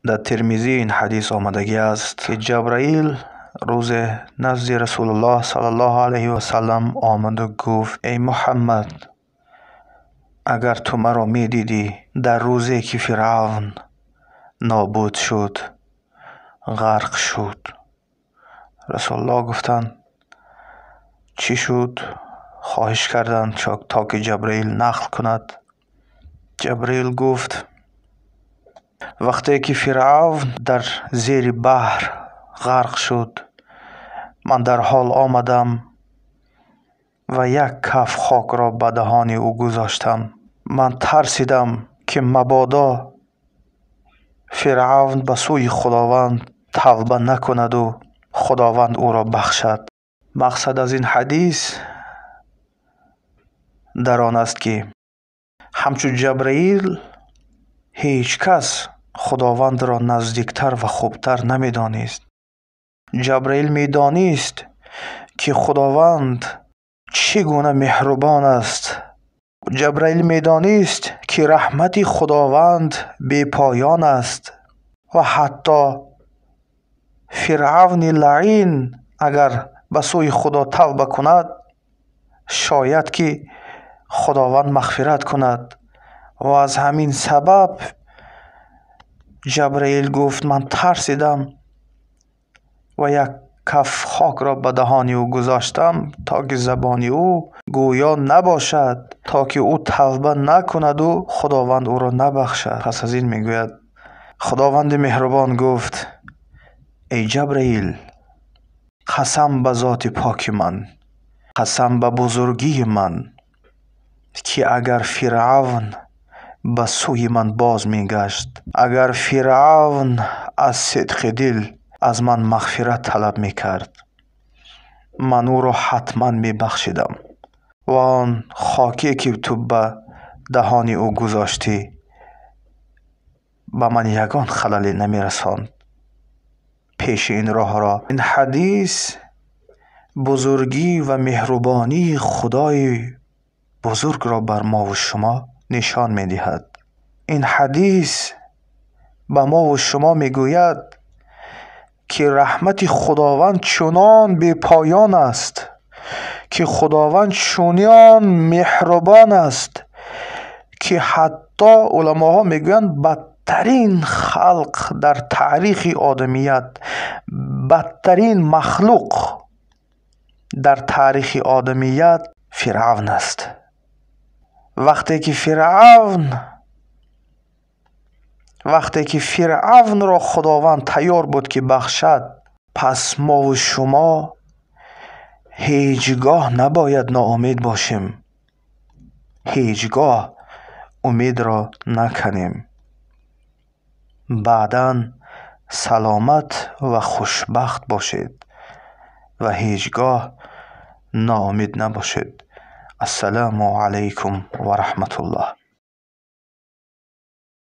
Дар Термизӣ ин ҳадис омадагӣ аст, ки Ҷабраил рӯзе назди Расулуллоҳ саллаллоҳу алайҳи васаллам омаду гуфт: эй Муҳаммад, агар ту маро медидӣ дар рӯзе ки Фиръавн нобуд шуд, ғарқ шуд. Расулуллоҳ гуфтанд: чӣ шуд? Хоҳиш карданд, то ки Ҷабраил нақл кунад. Ҷабраил гуфт: вақте ки Фиръавн дар зери баҳр ғарқ шуд, ман дарҳол омадам ва як каф хокро ба даҳони ӯ гузоштам. Ман тарсидам, ки мабодо Фиръавн ба сӯи Худованд тавба накунаду Худованд ӯро бахшад. Мақсад аз ин ҳадис дар он аст, ки ҳамчун Ҷабраил ҳеҷ кас Худовандро наздиктар ва хубтар намедонист. Ҷабраил медонист, ки Худованд чӣ гуна меҳрубон аст. Ҷабраил медонист, ки раҳмати Худованд бепоён аст ва ҳатто Фиръавни лаъин агар ба сӯи Худо тавба кунад, шояд ки Худованд мағфират кунад. Ва аз ҳамин сабаб Ҷабраил гуфт: ман тарсидам ва як каф хокро ба даҳони ӯ гузоштам, то ки забони ӯ гӯё набошад, то ки ӯ тавба накунаду Худованд ӯро набахшад. Пас аз ин мегӯяд: Худованди меҳрубон гуфт: эй Ҷабраил, қасам ба зоти поки ман, қасам ба бузургии ман, ки агар Фиръавн ба сӯи ман боз мегашт, агар Фиръавн аз сидқи дил аз ман мағфират талаб мекард, ман ӯро ҳатман мебахшидам ва он хоке ки ту ба даҳони ӯ гузоштӣ ба ман ягон халале намерасонд. Пеши ин роҳро. Ин ҳадис бузургӣ ва меҳрубонии Худои бузургро бар мову шумо нишон медиҳад. Ин ҳадис ба мову шумо мегӯяд, ки раҳмати Худованд чунон бепоён аст, ки Худованд чунон меҳрубон аст, ки ҳатто уламоҳо мегӯянд бадтарин халқ дар таърихи одамият, бадтарин махлуқ дар таърихи одамият Фиръавн аст. Вақте ки Фиръавнро Худованд тайёр буд ки бахшад, пас мову шумо ҳеҷ гоҳ набояд ноумед бошем, ҳеҷ гоҳ умедро наканем. Баъдан саломат ва хушбахт бошед ва ҳеҷ гоҳ ноумед набошед. Ассалому алайкум ва раҳматуллоҳ.